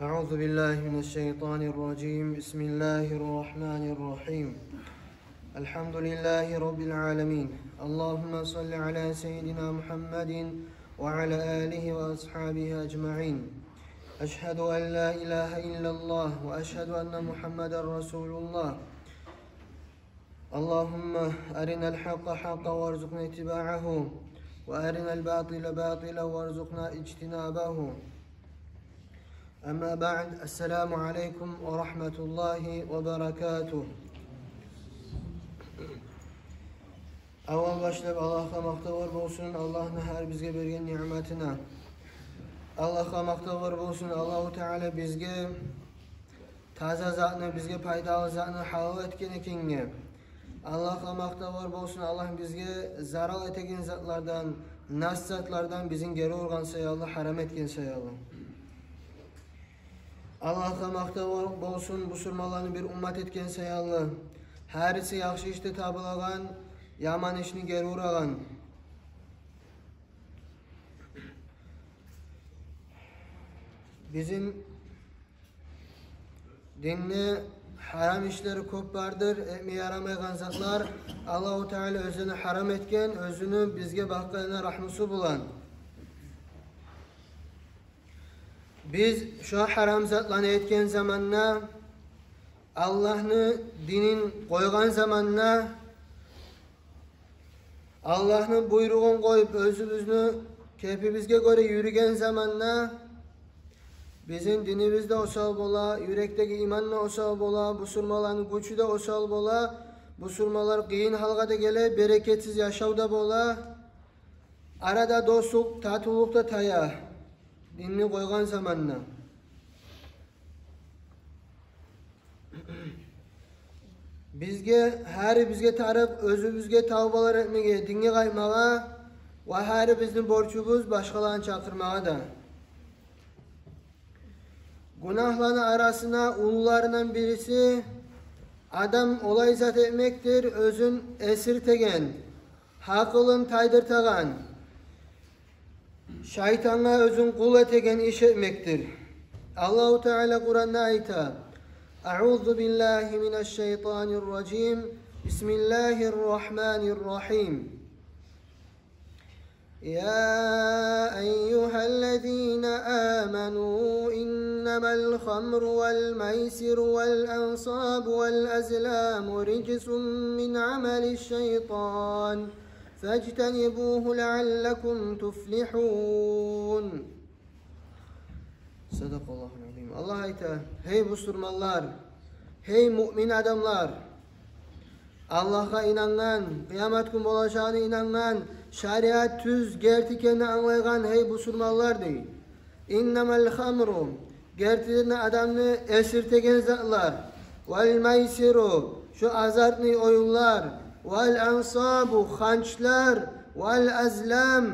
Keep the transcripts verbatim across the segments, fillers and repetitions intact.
أعوذ بالله من الشيطان الرجيم. بسم الله الرحمن الرحيم. الحمد لله رب العالمين. اللهم صل على سيدنا محمد وعلى آله وأصحابه أجمعين. أشهد أن لا إله إلا الله وأشهد أن محمدا رسول الله. اللهم أرنا الحق حقا وارزقنا اتباعه، وأرنا الباطل باطلا وارزقنا اجتنابه. أما بعد، السلام عليكم ورحمة الله وبركاته. Аввал башлап Аллагьгъа макътавлар болсун Аллагьны гьар бизге берген ниъматына. Аллагьгъа макътавлар болсун, Аллагьу Таала бизге таза затны, бизге пайдалы затны гьалал этген экенге. Аллагьгъа макътавлар болсун, Аллагь бизге зарал этеген затлардан, нас затлардан бизин гери ургъан саялы, гьарам этген саялы. Аллагьгъа макътавлар болсун, бусурманланы бир уммат этген саялы, гьариси яхшы ишде табулагъан, яман ишни гери урагъан. Бизин динде гьарам ишлер кёп бардыр, этме ярамайгъан затлар. Аллагьу Таала оьзлени гьарам этген, оьзюню бизге бакъгъанына рагьмусу булан. Биз шо гьарам затланы этген заманда, Аллагьны динин къойгъан заманда, Аллагьны буйругъун къоюп, оьзюбюзню кепибизге гёре юрюген заманда, бизин динибиз де осал бола, юрекдеги иман да осал бола, бусурманланы гючю де осал бола, бусурманлар къыйын гьалгъа да геле, берекетсиз яшав да бола, арада дослукъ, татывлукъ да тая, динни къойгъан заманда. Бизге, гьарибизге тарыкъ оьзюбюзге тавбалар этмеге, динге къайтмагъа ва гьарибизни борчубуз башгъаланы чакъырмагъа да. Гюнагьланы арасына уллуларындан бириси, адам олай зат этмекдир, оьзюн эсиртеген, гьакъылын тайдыртагъан, шайтангъа оьзюн къул этеген иш этмекдир. Аллагьу Таала Къуранда айта: أعوذ بالله من الشيطان الرجيم. بسم الله الرحمن الرحيم. يا أيها الذين آمنوا إنما الخمر والميسر والأنصاب والأزلام رجس من عمل الشيطان فاجتنبوه لعلكم تفلحون. صدق الله العظيم. Аллагь айта: гьей бусурманлар, гьей муъмин адамлар, Аллагьгъа инангъан, къыямат гюн болажагъына инангъан, шариат тюз, герти экенни англайгъан, гьей бусурманлар, дей. إنما الخمر, гертиден де адамны эсиртеген затлар, والميسر, шо азартный оюнлар, والأنصاب, ханчлар, والأزلام,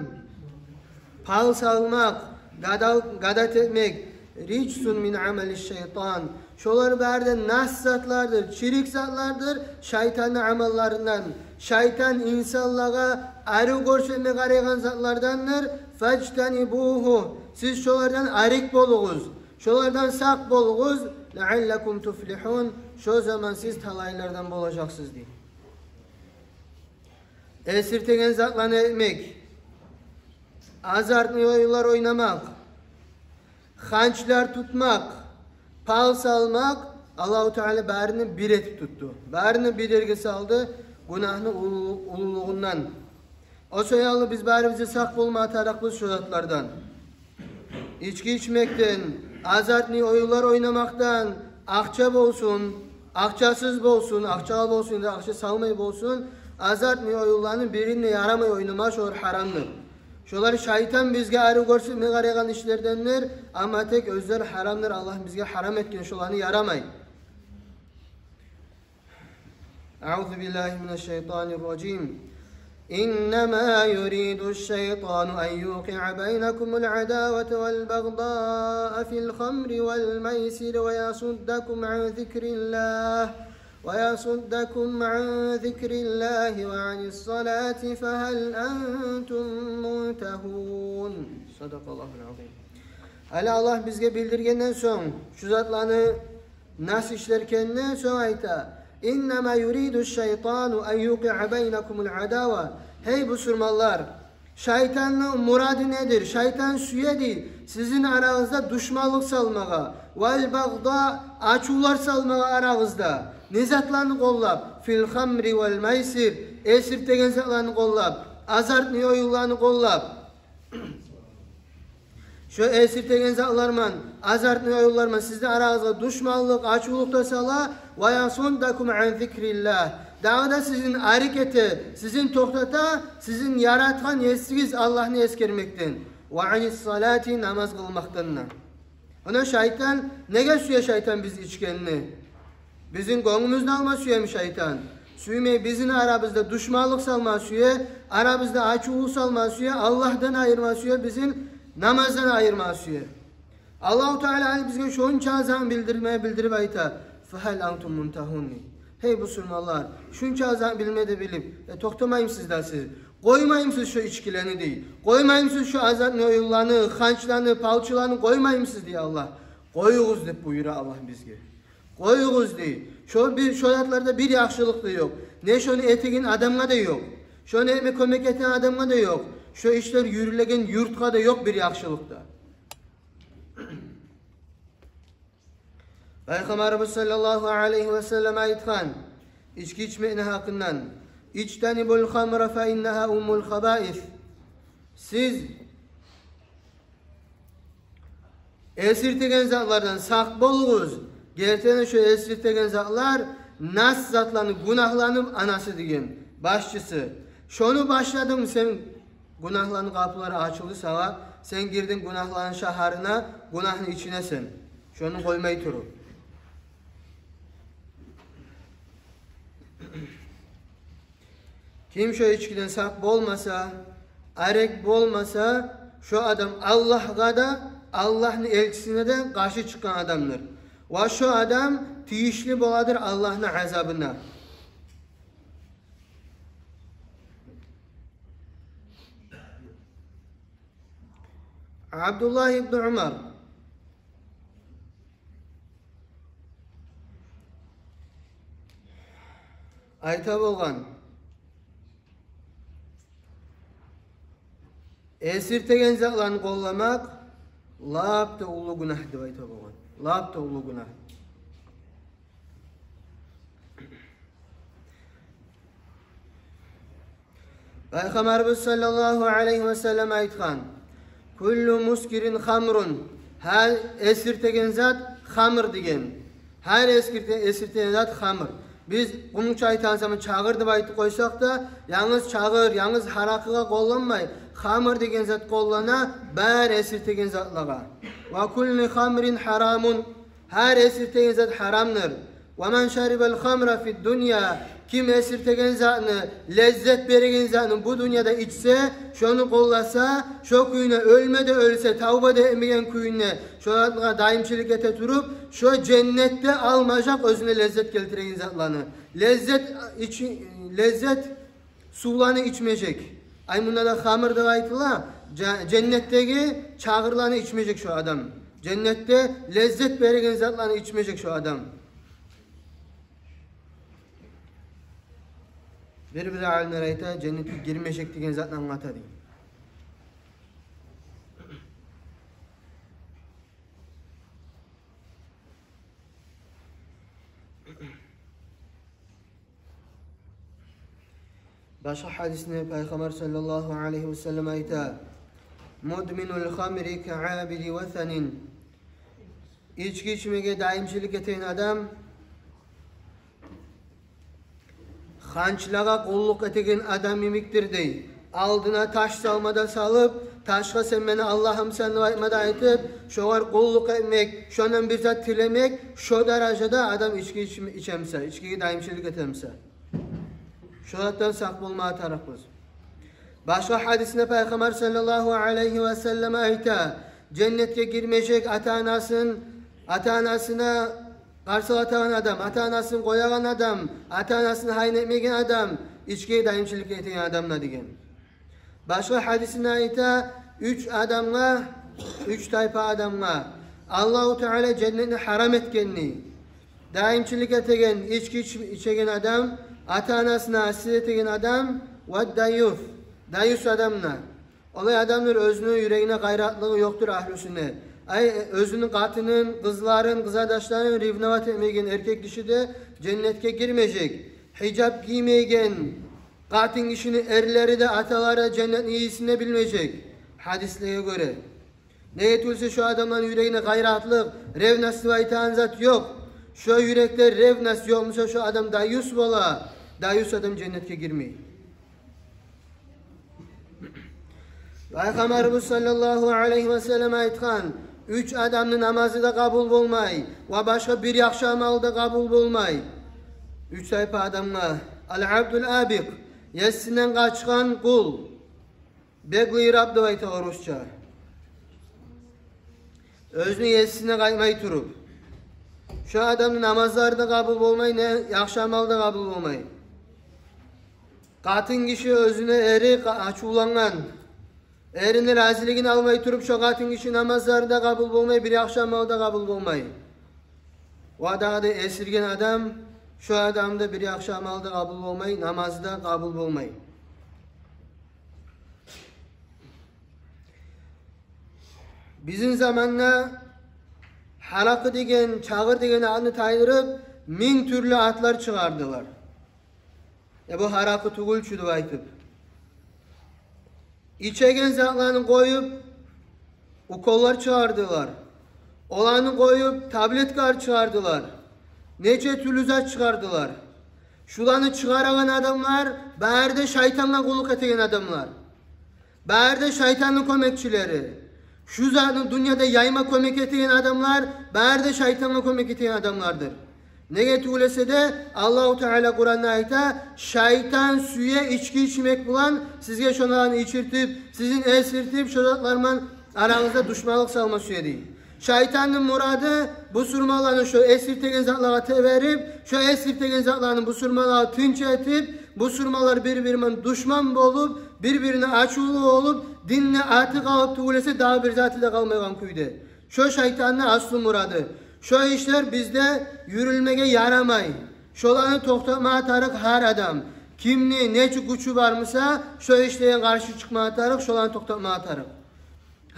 пал салмакъ, гадал-, гадат этмек, رجس من عمل الشيطان, шолар бары да нас затлардыр, чирик затлардыр, шайтанны амалларындан. Шайтан инсанлагъа арив гёрсетме къарайгъан затлардандыр. فاجتنبوه, сиз шолардан арек болугъуз, шолардан сакъ болугъуз. لعلكم تفلحون, шо заман сиз талайлылардан болажакъсыз, дей. Эсиртеген затланы этмек, азартный оюнлар ойнамакъ, ханчлар тутмакъ, пал салмакъ, Аллагьу Таала барын да бир этип тутду. Барын да бир ерге салды, гюнагьны уллу-, уллулугъундан. О саялы биз барыбыз да сакъ болма тарыкъбыз шо затлардан. Ички ичмекден, азартный оюнлар ойнамакъдан, акъча болсун, акъчасыз болсун, акъчалы болсун, яда акъча салмай болсун, азартный оюнланы бирин де ярамай ойнама, шолар гьарамдыр. Шолар шайтан бизге арив гёрсетме къарайгъан ишлердендир, амма тек оьзлер гьарамдыр, Аллагь бизге гьарам этген, шоланы ярамай. أعوذ بالله من الشيطان الرجيم. إنما يريد الشيطان أن يوقع بينكم العداوة والبغضاء في الخمر والميسر ويصدكم عن ذكر الله، ويصدكم عن ذكر الله وعن الصلاة فهل أنتم منتهون. صدق الله العظيم. Гьали Аллагь бизге билдиргенден сонг, шу затланы нас ишлер экенин сонг айта: «Иннама юриду шайтану ан юкъиа байнакумул адава». Гьей бусурманлар, шайтанны мурады недир? Шайтан сюеди сизин арагъызда душманлыкъ салмагъа, вал багъда, ачувлар салмагъа арагъызда. Не затланы къоллап? Фил хамри вал майсир, эсиртеген затланы къоллап, азартный оюнланы къоллап. Шо эсиртеген затларман, азартный оюнларман сизин арагъызгъа душманлыкъ, ачувлукъ да сала, ва ясуддакум ан зикриллагь. Дагъы да сизин арек эте, сизин токътата сизин яратгъан есигиз Аллагьны эсгермекден, ва анис салати, намаз къылмакъдан да. Ана шайтан, неге сюе шайтан биз ичгенни? Бизин гёнгюбюзню алма сюеми шайтан? Сюймей, бизин арабызда душманлыкъ салма сюе, арабызда ачувлукъ салма сюе, Аллагьдан айырма сюе, бизин намаздан айырма сюе. Аллагьу Таала гьали бизге шонча затны билдирме, билдирип айта: «Фагьал антум мунтагьун?» Гьей бусурманлар, шунча затны билме де билип, э, токътамаймысыз да сиз? Къоймаймысыз шо ичгилени, дей. Къоймаймысыз шо азартный оюнланы, ханчланы, палчыланы къоймаймысыз, дей Аллагь. Къоюгъуз деп буюра Аллагь бизге. Къоюгъуз, дей. Шо бир, шо затларда бир яхшылыкъ да ёкъ. Не шону этеген адамгъа да ёкъ. Шону этме кёмек этеген адамгъа да ёкъ. Шо ишлер юрюлеген юртгъа да ёкъ бир яхшылыкъ да. Пайхаммарыбыз саллаллагьу алайгьи ва саллам айтгъан ичги ичмекни гьакъындан: «Ижтанибул хамра фа иннагьа уммул хабаис». Сиз эсиртеген затлардан сакъ болугъуз. Гертиден шо эсиртеген затлар нас затланы, гюнагьланы анасы деген, башчысы. Шону башладынг сен, гюнагьланы къапулары ачылды сагъа, сен гирдинг гюнагьланы шагьарына, гюнагьны ичине сен. Шону къоймай туруп. Ким шо ичгиден сакъ болмаса, арек болмаса, шо адам Аллагьгъа да, Аллагьны элчисине де къаршы чыкъгъан адамдыр. Ва шо адам тийишли боладыр Аллагьны азабына. Абдуллагь ибну Умар айта болгъан: «Эсиртеген затланы къолламакъ лап да уллу гюнагь», — деп айта болгъан. Лап да уллу гюнагь. Пайхаммарыбыз саллаллагьу алайгьи ва саллам айтгъан: «Куллу мускирин хамрун». Гьар эсиртеген зат хамр деген. Гьар эсирте-, эсиртеген зат хамр. Биз къумукъча айтагъан заман чагъыр деп айтып къойсакъ да, янгыз чагъыр, янгыз гьаракъыгъа къолланмай, хамр деген зат къоллана бар эсиртеген затлагъа. «Ва куллу хамрин гьарамун». Гьар эсиртеген зат гьарамдыр. «Ва ман шарибал хамра фид дунья». Ким эсиртеген затны, леззет береген затны бу дюньяда ичсе, шону къолласа, шо кюйюне оьлме де оьлсе, тавба да этмеген кюйюне, шолагъа даимчилик эте туруп, шо женнетде алмажакъ оьзюне леззет гелтиреген затланы. Леззет ичи-, леззет сувланы ичмежек. Ай, мунда да хамр деп айтыла, жа-, женнетдеги чагъырланы ичмежек шо адам. Женнетде леззет береген затланы ичмежек шо адам. Бир-бир алимлер айта, женнетге гирмежек деген затны англата деген. Башгъа гьадисинде Пайхаммар саллаллагьу алайгьи ва саллам айта: «Мудминул хамри каабиди васанин». Ички ичмеге даимчилик этеген адам ханчлагъа къуллукъ этеген адам йимикдир, дей. Алдына таш салма да салып, ташгъа «Сен мени Аллагьымсан» деп айтма да айтып, шогъар къуллукъ этмек, шондан бир зат тилемек, шо даражада адам ички ич-, ичемсе, ичкиге даимчилик этемсе. Шо затдан сакъ болмагъа тарыкъбыз. Башгъа гьадисинде Пайхаммар саллаллагьу алайгьи ва саллам айта: «Женнетге гирмежек ата-анасын, ата-анасына къарсылатагъан адам, ата-анасын къоягъан адам, ата-анасын гьайын этмеген адам, ичкиге даимчилик этеген адам да», — деген. Башгъа гьадисинде айта: «Уьч адамгъа Уьч тайпа адамгъа Аллагьу Таала женнетни гьарам этгенни: даимчилик этеген, ички ич-, ичеген адам, ата-анасына асилик этеген адам, ва даюс, даюс адамны. Олай адамдыр, оьзюню юрегине къайратлыгъы ёкъдур агьлюсюне. Ай, оьзюню къатынын, къызларын, къызардашларын ревновать этмейген эркек гиши де женнетге гирмежек. Гьижап гиймейген къатын гишини эрлери де, аталары да женнетни ийисин де билмежек. Гьадислеге гёре. Неге тюгюлсе, шо адамланы юрегине къайратлыкъ, ревность деп айтагъан зат ёкъ. Шо юрекде ревность ёкъ буса, шо адам даюс бола. Даюс адам женнетге гирмей. Пайхаммарыбыз саллаллагьу алайгьи ва саллам айтгъан: уьч адамны намазы да къабул болмай, ва башгъа бир яхшы амалы да къабул болмай. Уьч тайпа адамгъа: ал-абдул абикъ, есинден къачгъан къул, беглый раб деп айта орусча. Оьзюню есине къайтмай туруп, шо адамны намазлары да къабул болмай, не яхшы амалы да къабул болмай. Къатын гиши оьзюне эри къа-, ачувлангъан, эрини разилигин алмай туруп, шо къатын гиши намазлары да къабул болмай, бир яхшы амалы да къабул болмай. Ва дагъы да эсирген адам, шо адамны да бир яхшы амалы да къабул болмай, намазы да къабул болмай. Бизин заманда гьаракъы деген, чагъыр деген атны тайдырып, минг тюрлю атлар чыгъардылар. Э, бу гьаракъы тюгюл чю деп айтып. Ичеген затланы къоюп, уколлар чыгъардылар. Оланы къоюп, таблеткалар чыгъардылар. Нече тюрлю зат чыгъардылар. Шуланы чыгъарагъан адамлар бары да шайтангъа къуллукъ этеген адамлар. Бары да шайтанны кёмекчилери. Шу затны дюньяда яйма кёмек этеген адамлар бары да шайтангъа кёмек этеген адамлардыр. Неге тюгюл эсе де, Аллагьу Таала Къуранда айта: «Шайтан сюе ички ичмек булан сизге шоланы ичиртип, сизин эсиртип, шо затлар булан арагъызда душманлыкъ салма сюе», — дей. Шайтанны мурады бусурманланы шо эсиртеген затларгъа теберип, шо эсиртеген затланы бусурманланы тынч этип, бусурманлар бир-бири булан душман болуп, бир-бирине ачувлу болуп, динни аты къалып тюгюл эсе, дагъы бир заты да къалмайгъан кюйде. Шо шайтанны аслу мурады. Шо ишлер бизде юрюлмеге ярамай. Шоланы токътатмагъа тарыкъ гьар адам. Кимни нечик гючю бар буса, шо ишлеге къаршы чыкъмагъа тарыкъ, шоланы токътатмагъа тарыкъ.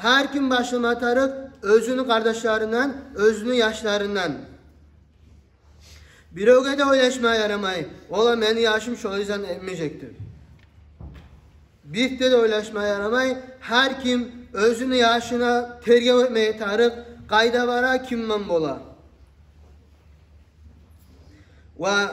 Гьар ким башлама тарыкъ оьзюню къардашларындан, оьзюню яшларындан. Биревге де ойлашма ярамай: «Ола мени яшым, шо изан этмежекдир». Бирде де ойлашма ярамай. Гьар ким оьзюню яшына тергев этмеге тарыкъ, къайда бара, ким булан бола. Ва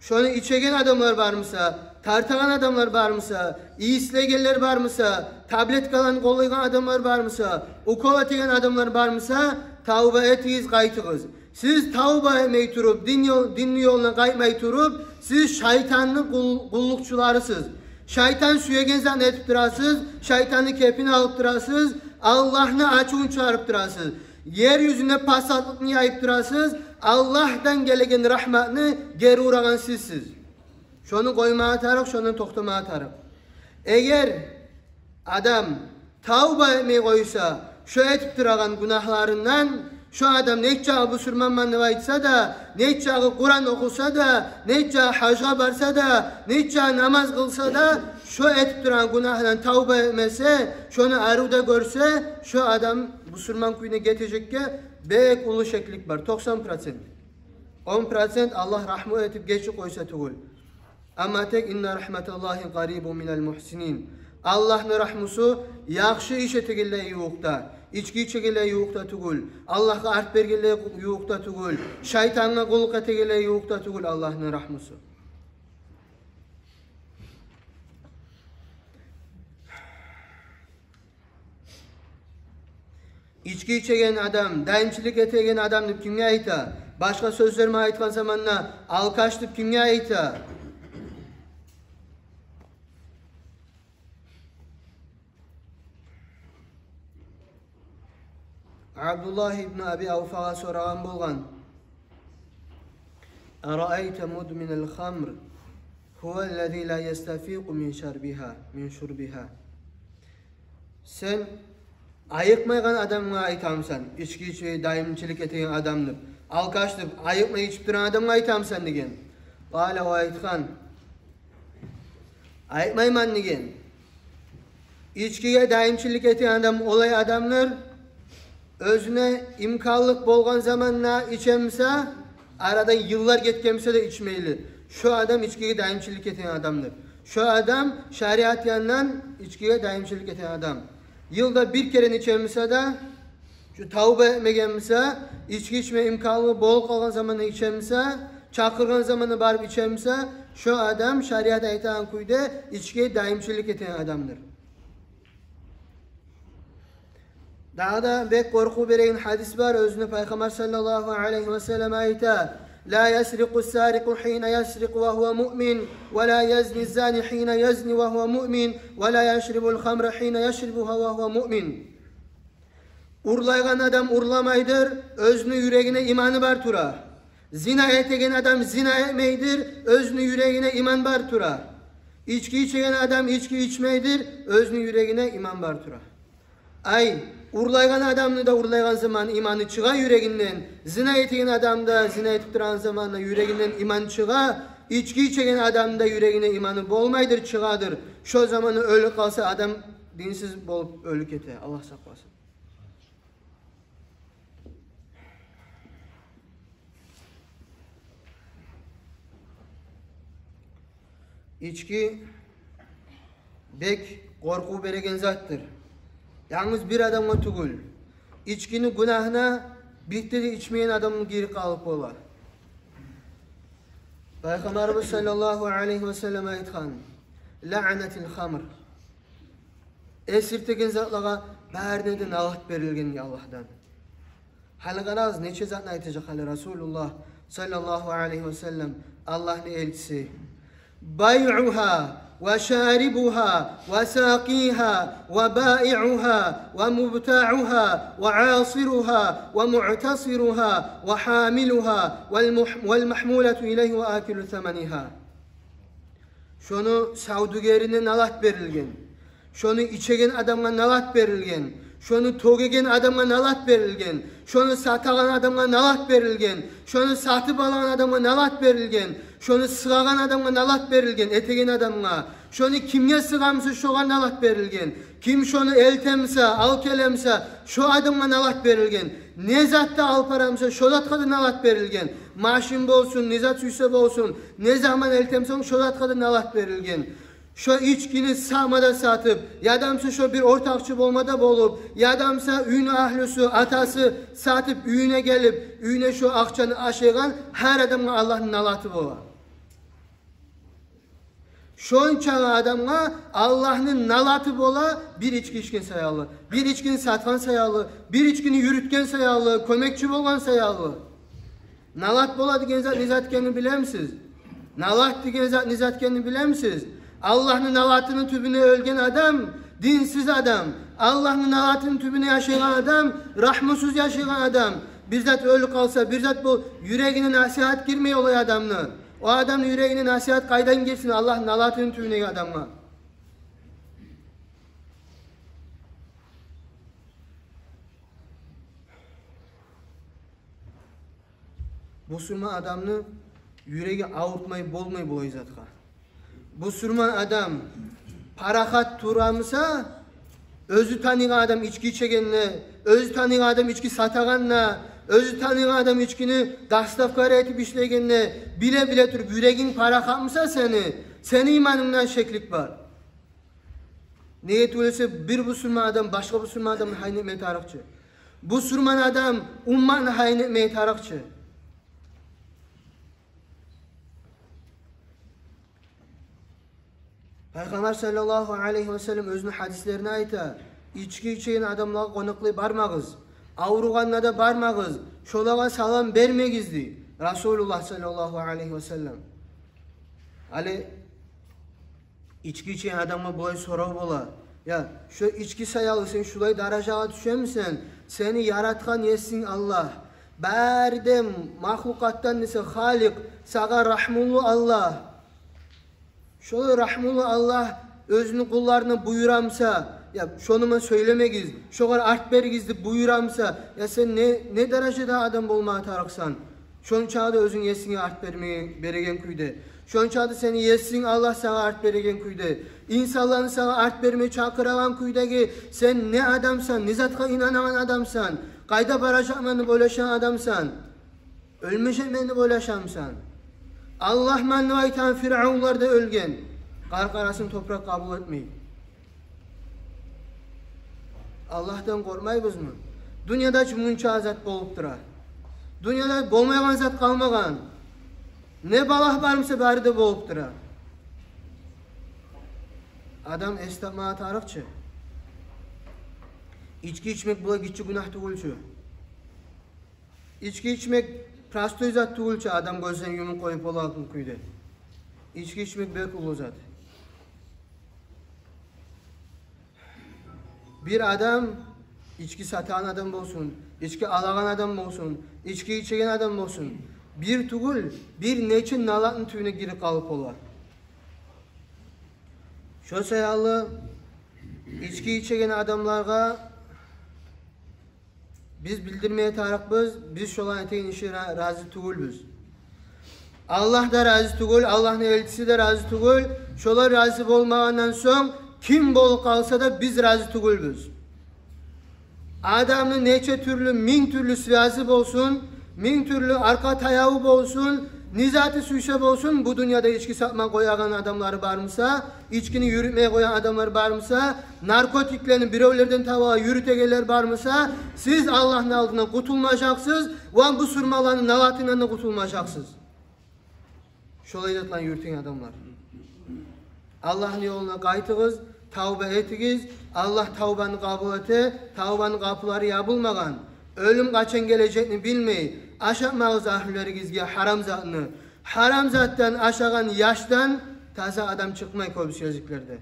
шону ичеген адамлар бар буса, тартагъан адамлар бар буса, ийислегенлер бар буса, таблеткаланы къоллайгъан адамлар бар буса, укол этеген адамлар бар буса, тавба этигиз, къайтыгъыз. Сиз тавба этмей туруп, дин ёл-, динни ёлуна къайтмай туруп, сиз шайтанны къул-, къуллукъчуларысыз. Шайтан сюеген затны этип турасыз, шайтанны кепин алып турасыз, Аллагьны ачувун чыгъарып турасыз. Ер юзюнде пасатлыкъны яйып турасыз, Аллагьдан гелеген рагьматны гери урагъан сизсиз. Шону къоймагъа тарыкъ, шондан токътамагъа тарыкъ. Эгер адам тавба этмей къойса шо этип турагъан гюнагьларындан, шо адам нечакъы бусурманман деп айтса да, нечакъы Къуран охуса да, нечакъы гьажгъа барса да, нечакъы намаз къылса да, шо этип турагъан гюнагьындан тавба этмесе, шону арив де гёрсе, шо адам бусурман кюйде гетежекге бек уллу шеклик бар, токъсан процент. Он процент Аллагь рагьму этип гечип къойса тюгюл. Амма тек «Инна рагьматаллагьи къарибун минал мугьсинин». Аллагьны рагьмусу яхшы иш этегенлеге ювукъда, ички ичегенлеге ювукъда тюгюл, Аллагьгъа арт бергенлеге ювукъда тюгюл, шайтангъа къуллукъ этегенлеге ювукъда тюгюл Аллагьны рагьмусу. Ички ичеген адам, даимчилик этеген адам деп кимге айта? Башгъа сёзлер булан айтгъан заманда алкаш деп кимге айта? Абдуллагь ибн Аби Авфагъа сорагъан болгъан: «Араайта мудминал хамр, гьуваллази ла ястафикъу мин шарбигьа, мин шурбигьа». Сен Айыкъмайгъан адамгъа айтамысан, ички ичмеге даимчилик этеген адам деп, алкаш деп, айыкъмай ичип турагъан адамгъа айтамысан деген. Къала, о айтгъан: айыкъмайман деген. Ичкиге даимчилик этеген адам олай адамдыр: оьзюне имканлыкъ болгъан заманда ичемиса, арадан йыллар гетгенмиса да ичмейли. Шо адам ичкиге даимчилик этеген адамдыр. Шо адам шариат янындан ичкиге даимчилик этеген адам. Йылда бир керен ичемиса да, шу тавба этмегенмиса, ички ичме имканлыгъы болуп къалгъан заманда ичемиса, чакъыргъан заманда барып ичемиса, шо адам шариат айтагъан кюйде ичкиге даимчилик этеген адамдыр. Дагъы да бек къоркъув береген гьадис бар. Оьзюнде Пайхаммар саллаллагьу алайгьи ва саллам айта: «Ла ясрикъу ссарикъу гьина ясрикъу ва гьува муъмин, ва ла язни ззани гьина язни ва гьува муъмин, ва ла яшрибул хамра гьина яшрибугьа ва гьува муъмин». Урлайгъан адам урламайдыр, оьзюню юрегине иманы бар тура. Зина этеген адам зина этмейдир, оьзюню юрегине иман бар тура. Ички ичеген адам ички ичмейдир, оьзюню юрегине иман бар тура. Ай, урлайгъан адамны да урлайгъан заман иманы чыгъа юрегинден, зина этеген адам да зина этип турагъан заманда юрегинден иман чыгъа, ички ичеген адамны да юрегине иманы болмайдыр, чыгъадыр. Шо заманы оьлюп къалса, адам динсиз болуп оьлюп гете. Аллагь сакъласын. Ички бек къоркъув береген затдыр. Янгыз бир адамгъа тюгюл. Ичкини гюнагьына битти де ичмейген адам гирип къалып бола. Пайхаммарыбыз саллаллагьу алайгьи ва саллам айтгъан: «Лаънатил хамр». Эсиртеген затлагъа барына да налат берилген дей Аллагьдан. Гьали къарагъыз, нече затны айтажакъ гьали Расулуллагь саллаллагьу алайгьи ва саллам, Аллагьны элчиси: «Байгьугьа ва шарибугьа ва сакъигьа ва баигьугьа ва мубтаъугьа ва асиругьа ва муътасиругьа ва гьамилугьа вал мугь-, вал магьмулату илайгьи ва акилу саманигьа». Шону савдюгерине налат берилген, шону ичеген адамгъа налат берилген, шону тёгеген адамгъа налат берилген, шону сатагъан адамгъа налат берилген, шону сатып алагъан адамгъа налат берилген, шону сыгъагъан адамгъа налат берилген, этеген адамгъа. Шону кимге сыгъамыса, шогъар налат берилген. Ким шону элтемиса, алып гелемиса, шо адамгъа налат берилген. Не затда алып барамыса, шо затгъа да налат берилген. Машин болсун, не зат сюйсе болсун, не заман элтемиса, шо затгъа да налат берилген. Шо ичкини сама да сатып, ядамыса шо бир ортакъчы болма да болуп, ядамыса уьйню агьлюсю, атасы сатып, уьюне гелип, уьюне шо акъчаны ашайгъан гьар адамгъа Аллагьны налаты бола. Шончагъы адамгъа Аллагьны налаты бола, бир ички ичген саялы, бир ичкини сатгъан саялы, бир ичкини юрютген саялы, кёмекчи болгъан саялы. Налат бола деген зат не зат экенин билемисиз? Налат деген зат не зат экенин билемисиз? Аллагьны налатыны тюбюне оьлген адам, динсиз адам, Аллагьны налатыны тюбюне яшайгъан адам, рагьмусуз яшайгъан адам. Бир зат оьлюп къалса, бир зат бол, юрегине насигьат гирмей олай адамны. О адамны юрегине насигьат къайдан гирсин, Аллагьны налатыны тюбюнеги адамгъа? Бусурман адамны юреги авуртмай болмай булай затгъа. Бусурман адам парахат турамыса, оьзю таныгъан адам ички ичегенде, оьзю таныгъан адам ички сатагъанда, оьзю таныгъан адам ичкини доставкалар этип ишлегенде, биле-биле туруп юрегинг парахатмыса сени, сени иманынгда шеклик бар. Неге тюгюл эсе, бир бусурман адам башгъа бусурман адамны гьайын этмеге тарыкъ чы. Бусурман адам умматны гьайын этмеге тарыкъ чы. Пайхаммар саллаллагьу алайгьи ва саллам оьзюню гьадислеринде айта: «Ички ичеген адамлагъа къонакълай бармагъыз, авругъанда да бармагъыз, шолагъа салам бермегиз», — дей Расулуллагь саллаллагьу алайгьи ва саллам. Гьали ички ичеген адамгъа булай сорав бола: «Я, шо ички саялы сен шулай даражагъа тюшемисен? Сени яратгъан Есинг Аллагь, бары да махлукъатдан эсе Халикъ, сагъа рагьмулу Аллагь. Шолай рагьмулу Аллагь оьзюню къулларына буюрамыса, Я, шону ман сёйлемегиз, шогъар арт беригиз деп буюра буса, я сен не, не даражада адам болмагъа тарыкъсан? Шончагъы да оьзюнг есинге арт бермеге, береген кюйде. Шончагъы да сени есинг Аллагь сагъа арт береген кюйде. Инсанланы сагъа арт бермеге чакъырагъан кюйдеги сен не адамсан, не затгъа инанагъан адамсан? Къайда баражакъман деп ойлашагъан адамсан? Оьлмежекмен деп ойлашамысан? Аллагьман деп айтагъан фиръавунлар да оьлген. Къаркъарасын топуракъ къабул этмей. Аллагьдан къоркъмайбызмы? Дюньяда чы мунча зат болуп тура. Дюньяда болмайгъан зат къалмагъан. Не балагь бар буса, бары да болуп тура. Адам эс тапмагъа тарыкъ чы. Ички ичмек булай гиччи гюнагь тюгюл чю. Ички ичмек простой зат тюгюл чю, адам гёзлерин юмуп къоюп болагъан кюйде. Ички ичмек бек уллу зат. Бир адам, ички сатагъан адам болсун, ички алагъан адам болсун, ички ичеген адам болсун, бир тюгюл, бир нече налатны тюбюне гирип къалып бола. Шо саялы ички ичеген адамлагъа биз билдирмеге тарыкъбыз, биз шоланы этеген ишине ра-, рази тюгюлбюз. Аллагь да рази тюгюл, Аллагьны элчиси де рази тюгюл. Шолар рази болмагъандан сонг, ким болуп къалса да, биз рази тюгюлбюз. Адамны нече тюрлю, минг тюрлю связи болсун, минг тюрлю аркъа таяву болсун, не заты сюйсе болсун, бу дюньяда ички сатма къоягъан адамлары бар буса, ичкини юрютмей къоягъан адамлар бар буса, наркотиклени биревлерден таба юрютегенлер бар буса, сиз Аллагьны алдындан къутулмажакъсыз, ва бусурманланы налатындан да къутулмажакъсыз. Шолай затланы юрютеген адамлар. Аллагьны ёлуна къайтыгъыз, тавба этигиз. Аллагь тавбаны къабул эте, тавбаны къапулары ябылмагъан. Оьлюм къачан гележекни билмей, ашатмагъыз агьлюлеригизге гьарам затны. Гьарам затдан ашагъан яшдан таза адам чыкъмай кёбюсю гезиклерде.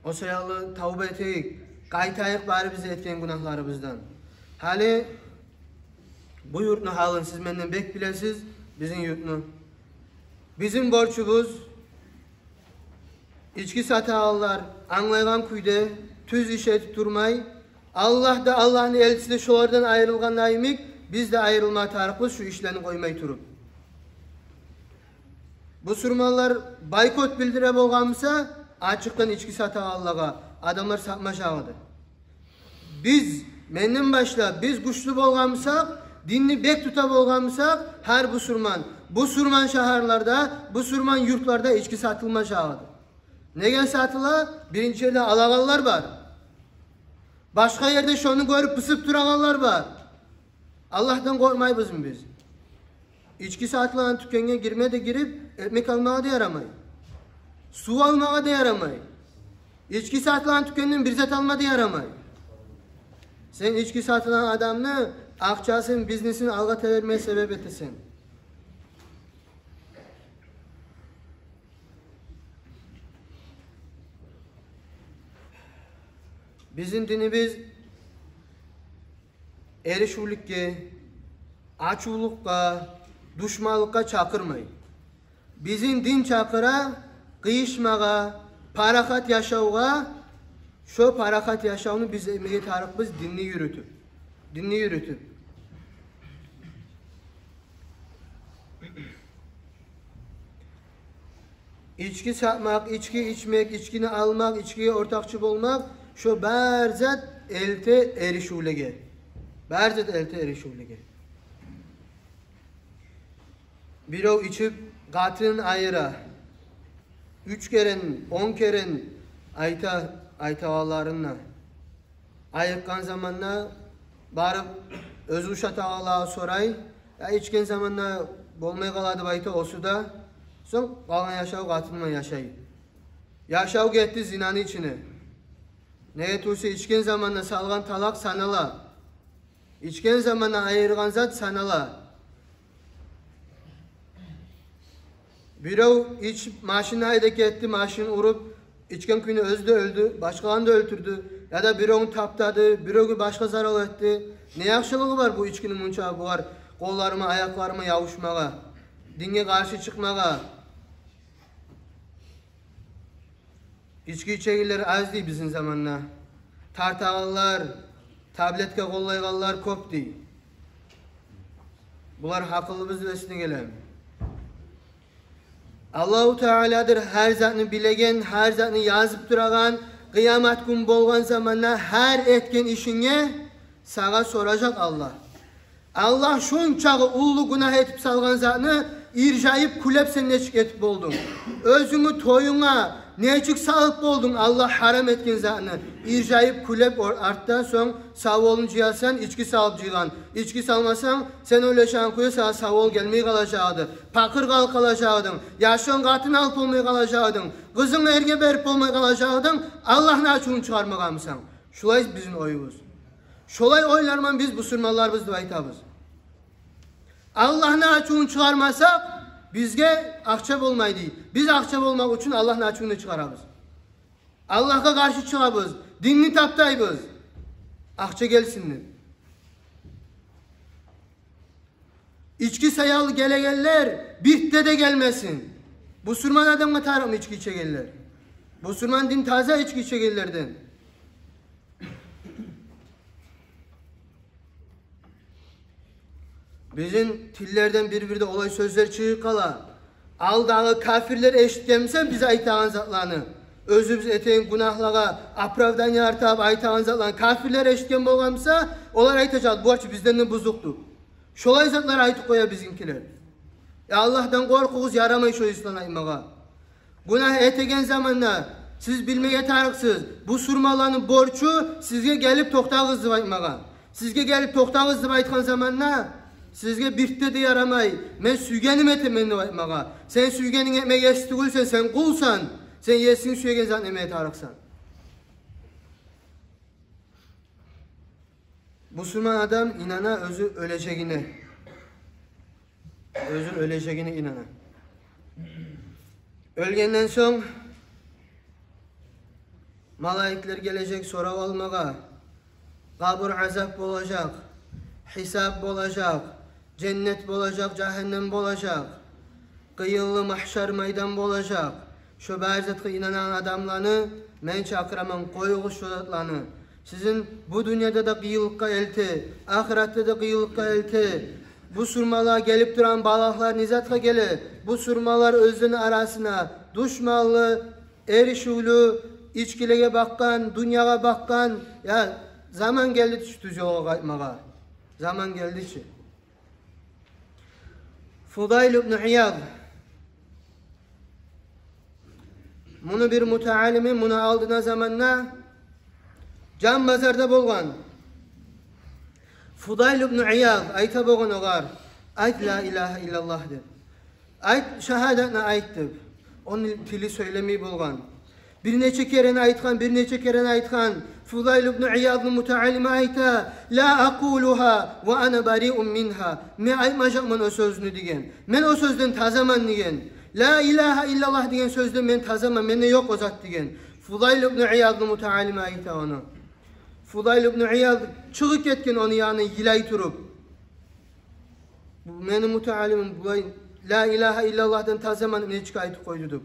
О саялы тавба этейик, къайтайыкъ барыбыз да этген гюнагьларыбыздан. Гьали бу юртну гьалын сиз менден бек билесиз, бизин юртну. Бизин борчубуз, ички сатагъанлар англайгъан кюйде, тюз иш этип турмай, Аллагь да, Аллагьны элчиси де шолардан айрылгъан йимик, биз де айрылма тарыкъбыз шу ишлени къоймай туруп. Бусурманлар бойкот билдире болгъан буса, ачыкъдан ички сатагъанлагъа, адамлар сатмажакъ эди. Биз, менден башлап, биз гючлю болгъан бусакъ, динни бек тута болгъан бусакъ, гьар бусурман, бусурман шагьарларда, бусурман юртларда ички сатылмажакъ эди. Неге сатыла? Биринчи ерде алагъанлар бар. Башгъа ерде шону гёрюп пысып турагъанлар бар. Аллагьдан къоркъмайбызмы биз? Ички сатылагъан тюкенге гирме де гирип, экмек алмагъа да ярамай. Сув алмагъа да ярамай. Ички сатылагъан тюкенден бир зат алма да ярамай. Сен ички сатылагъан адамны акъчасын, бизнесин алгъа тебермеге себеп этесен. Бизин динибиз эришивлюкге, ачувлукъгъа, душманлыкъгъа чакъырмай. Бизин дин чакъыра къыйышмагъа, парахат яшавгъа. Шо парахат яшавну биз этмеге тарыкъбыз динни юрютюп. Динни юрютюп. Ички сатмакъ, ички ичмек, ичкини алмакъ, ичкиге ортакъчы болмакъ, шо бар зат элте эришивлеге. Бар зат элте эришивлеге. Бирев ичип, къатын айыра. Уьч керен, он керен айта, айтагъанларын да. Айыкъгъан заманда барып, оьзю ушатагъанлагъа сорай. Я, ичген заманда болмай къала деп айта, осу да. Сонг къалгъан яшав къатынман яшай. Яшав гетди зинаны ичине. Неге тюгюл де, ичген заманда салгъан талакъ санала. Ичген заманда айыргъан зат санала. Бирев ичип, машин айдап гетди, машин уруп, ичген кюйде оьзю де оьлдю, башгъаланы да оьлтюрдю. Яда биревню таптады, биревге башгъа зарал этди. Не яхшылыгъы бар бу ичкини мунча бугъар къолларыма, аякъларыма ябушмагъа, динге къаршы чыкъмагъа? Ички ичегенлер аз дей бизин заманда. Тартагъанлар, таблетка къоллайгъанлар кёп дей. Булар гьакъыллыбыз деп эсине гелеми? Аллагьу Тааладыр гьар затны билеген, гьар затны язып турагъан. Къыямат гюн болгъан заманда гьар этген ишинге сагъа соражакъ Аллагь. Аллагь шончакъы уллу гюнагь этип салгъан затны иржайып, кюлеп сен нечик этип болдунг? Оьзюнгню тоюнга нечик салып болдунг Аллагь гьарам этген затны? Иржайып, кюлеп ор-, артда сонг саволун жыясан, ички салып жыйгъан. Ички салмасанг, сен ойлашагъан кюйде сагъа савол гелмей къалажакъ эди. Пакъыр къалып къалажакъ эдинг. Яшынг къатын алып болмай къалажакъ эдинг. Къызынгны эрге берип болмай къалажакъ эдинг. Аллагьны ачувун чыгъармагъанмысан? Шулай бизин оюбуз. Шолай ойларман биз бусурманларбыз деп айтабыз. Аллагьны ачувун чыгъармасакъ, бизге акъча болмай дей. Биз акъча болмакъ учун Аллагьны ачувун чыгъарабыз. Аллагьгъа къаршы чыгъабыз. Динни таптайбыз. Акъча гелсин деп. Ички саялы гелегенлер бирт де гелмесин. Бусурман адамгъа тарыкъмы ички ичегенлер? Бусурман дин таза ички ичегенлерден. Бизин тиллерден бир-бирде олай сёзлер чыгъып къала. Алдагъы кафирлер эшитгенмиса биз айтагъан затланы, оьзюбюз этеген гюнагьлагъа оправдание артып айтагъан затланы кафирлер эшитген болгъанмиса, олар айтажакъ: «Бу ачы бизден де бузукъду». Шолай затлар айтып къоя бизинкилер. Я Аллагьдан къоркъугъуз, ярамай шо исланы айтмагъа. Гюнагь этеген заманда сиз билмеге тарыкъсыз, бусурманланы борчу сизге гелип токътагъыз деп айтмагъа. Сизге гелип токътагъыз деп айтгъан заманда сизге бирт де ярамай, мен сюйгеним этемен деп айтмагъа. Сен сюйгенинг этмек ес тюгюлсен, сен къулсан, сен есинг сюеген затны этмеге тарыкъсан. Бусурман адам инана оьзю оьлежегине. Оьзю оьлежегине инана. Оьлгенден сонг малайиклер гележек сорав алмагъа. Къабур азап болажакъ, гьисап болажакъ, женнет болажакъ, жагьаннам болажакъ, къыйынлы магьшар майдан болажакъ. Шо бары затгъа инанагъан адамланы мен чакъыраман, къоюгъуз шо затланы. Сизин бу дюньяда да къыйынлыкъгъа элте, ахыратда да къыйынлыкъгъа элте. Бусурманлагъа гелип турагъан балагьлар не затгъа геле? Бусурманлар оьзлени арасына душманлы, эришивлю, ичкилеге бакъгъан, дюньягъа бакъгъан, я, заман гелди чи тюз ёлгъа къайтмагъа. Заман гелди чи. Фудайл ибну Ияд. Муну бир мутаалими муну алдына заманда жан базарда болгъан. Фудайл ибну Ияд айта болгъан огъар: «Айт ла илагьа иллаллагь», — деп. «Айт, шагьадатны айт», — деп. Ону тили сёйлемей болгъан. Бир нече керен айтгъан, бир нече керен айтгъан. Фудайл ибну Иядны мутаалими айта: «Ла акъулугьа ва ана бариун мингьа». Мен айтмажакъман о сёзню деген. Мен о сёзден тазаман деген. «Ла илагьа иллаллагь» деген сёзден мен тазаман, менде ёкъ о зат деген. Фудайл ибну Иядны мутаалими айта ону. Фудайл ибну Ияд чыгъып гетген ону янындан йылай туруп. «Бу мени мутаалимим булай ла илагьа иллаллагьдан тазаман деп нечик айтып къойду?» — деп.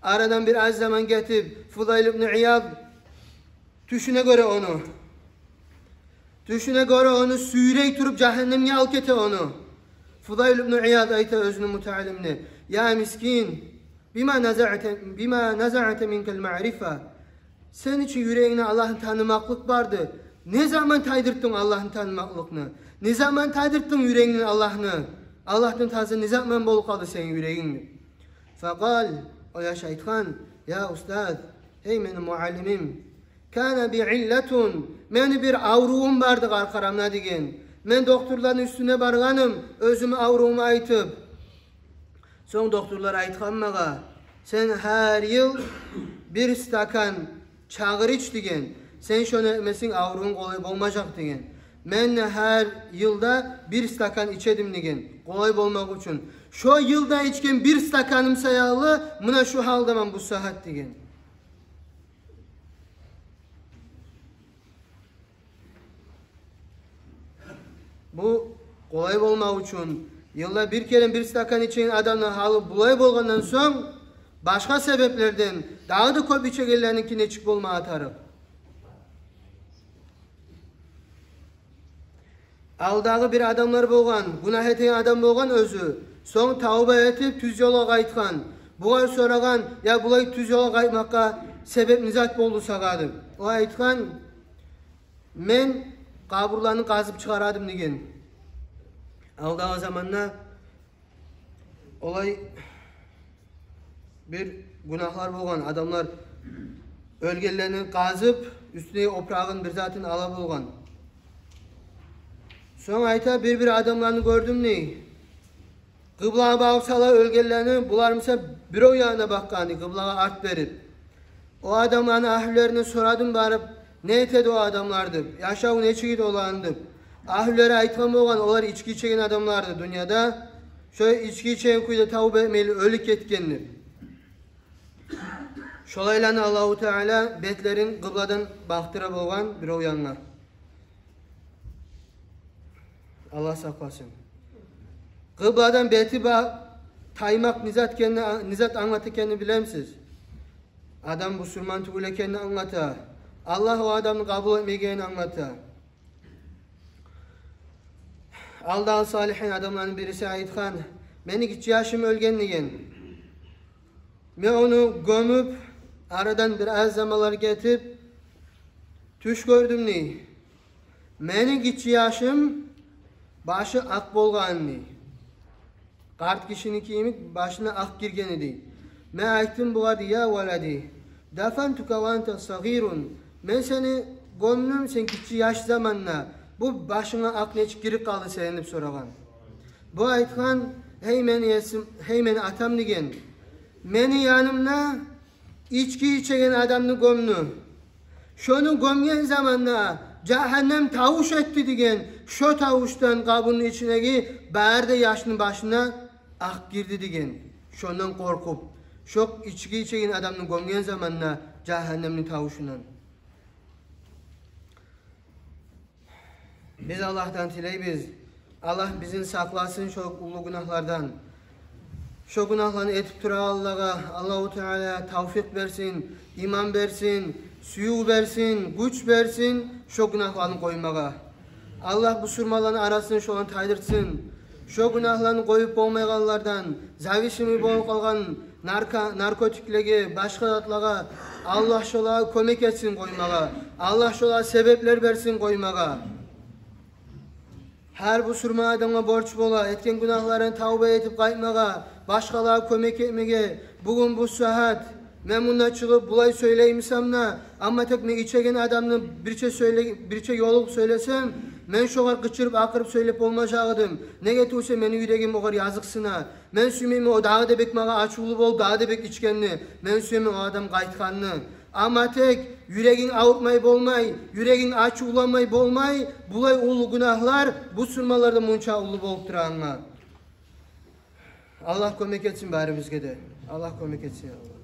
Арадан бир аз заман гетип, Фудайл ибну Ияд тюшюне гёре ону. Тюшюне гёре ону сюйрей туруп, жагьаннемге алып гете ону. Фудайл ибну Ияд айта оьзюню мутаалимине: «Я мискин, бима назаъта, бима назаъта минкал маърифа». Сен ичинг юрегингде Аллагьны танымакълыкъ барды. Не заман тайдыртдынг Аллагьны танымакълыкъны? Не заман тайдыртдынг юрегингден Аллагьны? Аллагьдан таза не заман болуп къалды сени юрегинг? Факъал, о яш айтгъан: «Я устаз, гьей мени муаллимим, кана би иллатун, мени бир аврувум барды къаркъарамда», — деген. «Мен докторланы уьстюне баргъаным, оьзюмню аврувумну айтып. Сонг докторлар айтгъан магъа: сен гьар йыл бир стакан чагъыр ич, — деген. — Сен шону ичмесенг, аврувунг къолай болмажакъ», — деген. «Мен де гьар йылда бир стакан ичедим, — деген, — къолай болмакъ учун. Шо йылда ичген бир стаканым саялы муна шу гьалдаман бу сагьат», — деген. Бу къолай болмакъ учун, йылда бир керен бир стакан ичеген адамны гьалы булай болгъандан сонг, башгъа себеплерден дагъы да кёп ичегенлериники нечик болмагъа тарыкъ. Алдагъы бир адамлар болгъан, гюнагь этеген адам болгъан оьзю. Сонг тавба этип, тюз ёлгъа къайтгъан. Бугъар сорагъан: «Я, булай тюз ёлгъа къайтмакъгъа себеп не зат болду сагъа?» — деп. О айтгъан: «Мен къабурланы къазып чыгъара эдим», — деген. Алдагъы заманда олай бир гюнагьлар болгъан, адамлар оьлгенлерин къазып, уьстюне опурагъын, бир затын ала болгъан. Сонг айта: «Бир-бир адамланы гёрдюм, — дей, — къыблагъа багъып сала оьлгенлени, булар буса бирев янына бакъгъан, — дей, — къыблагъа арт берип. О адамланы агьлюлерине сорадым барып, не этеди о адамлар деп, яшаву нечик эди оланы деп. Агьлюлери айтгъан болгъан, олар ички ичеген адамларды дюньяда, шо ички ичеген кюйде тавба этмейли оьлюп гетген деп». Шолайланы Аллагьу Таала бетлерин къыбладан бакъдыра болгъан бирев янгъа. Аллагь сакъласын. Къыбладан бети ба-, таймакъ не зат экенни, не зат англата экенни билемисиз? Адам бусурман тюгюл экенни англата. Аллагь о адамны къабул этмегенин англата. Алдагъы салигьин адамланы бириси айтгъан: «Мени гиччи яшым оьлген, — деген. — Мен ону гёмюп, арадан бир аз заманлар гетип, тюш гёрдюм, — дей. — Мени гиччи яшым башы акъ болгъан, — дей. — Къарт гишиники йимик башына акъ гирген эди. Мен айтдым бугъар, — дей, — я валади, дафантука ва анта сагъирун. Мен сени гёмдюм, сен гиччи яш заманда. Бу башынга акъ нечик гирип къалды сени?» — деп сорагъан. Бу айтгъан: «Гьей мени есим, гьей мени атам, — деген, — мени янымда ички ичеген адамны гёмдю. Шону гёмген заманда жагьаннем тавуш этди, — деген, — шо тавушдан къабурну ичиндеги бары да яшны башына акъ гирди, — деген, — шондан къоркъуп, шо ички ичеген адамны гёмген заманда жагьаннемни тавушундан». Биз Аллагьдан тилейбиз, Аллагь бизин сакъласын шо уллу гюнагьлардан. Шо гюнагьланы этип турагъанлагъа Аллагьу Таала тавфикъ берсин, иман берсин, сююв берсин, гюч берсин шо гюнагьланы къоймагъа. Аллагь бусурманланы арасын шоланы тайдырсын. Шо гюнагьланы къоюп болмайгъанлардан, зависимый болуп къалгъан нарко-, наркотиклеге, башгъа затлагъа, Аллагь шолагъа кёмек этсин къоймагъа. Аллагь шолагъа себеплер берсин къоймагъа. Гьар бусурман адамгъа борч бола этген гюнагьлардан тавба этип къайтмагъа, башгъалагъа кёмек этмеге. Бугюн бу сагьат мен мунда чыгъып булай сёйлеймисем де, амма тек мен ичеген адамны бирче сёйле-, бирче ёлугъуп сёйлесем, мен шогъар къычырып, акъырып сёйлеп болмажакъ эдим. Неге тюгюл де мени юрегим огъар языкъсына. Мен сюймеймен о дагъы да бек магъа ачувлу болуп, дагъы да бек ичгенни. Мен сюемен о адам къайтгъанны. Амма тек юрегинг авуртмай болмай, юрегинг ачувланмай болмай, булай уллу гюнагьлар бусурманларда мунча уллу болуп турагъангъа. Аллагь кёмек этсин барибизге де. Аллагь кёмек этсин, я Аллагь.